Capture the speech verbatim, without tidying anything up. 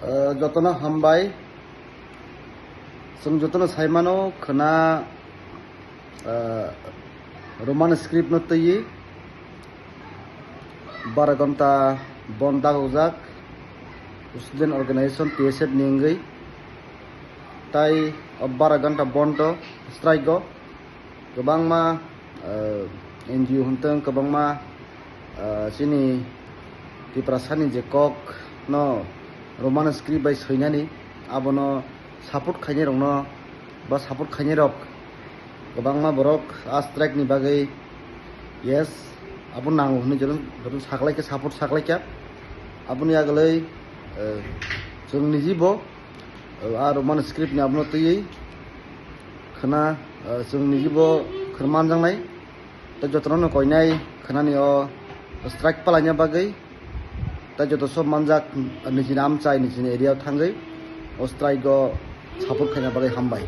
Uh, jotono hambai. Chwng jotono saimano khwna, uh, Roman script no twiwi bara ghonta bon dagokjak student organization T S F ni wngwi. Tai o bara ghonta bon to strike go. Kwbangma, ah, N G O hwntwng, kwbangma, ah, chini Tiprasani je kok no Roman script bai swinani, abono support khainai rokno ba support khainai rok kwbangma borok a strike ni bagwi yes abo nango hwnwi joto, joto saklaikha, support saklaikha. Aboni agwlwi, eh, chwng nijibo, eh, a Roman script ni abono twiwi khwna, eh, chwng nijibo khwna manjaknai. Tei jotono no koinai khwnani o strike palaina bagwi. Tei joto sob manjak nijini amchai, nijini area o thangwi o strike o support khaina bagwi hambai.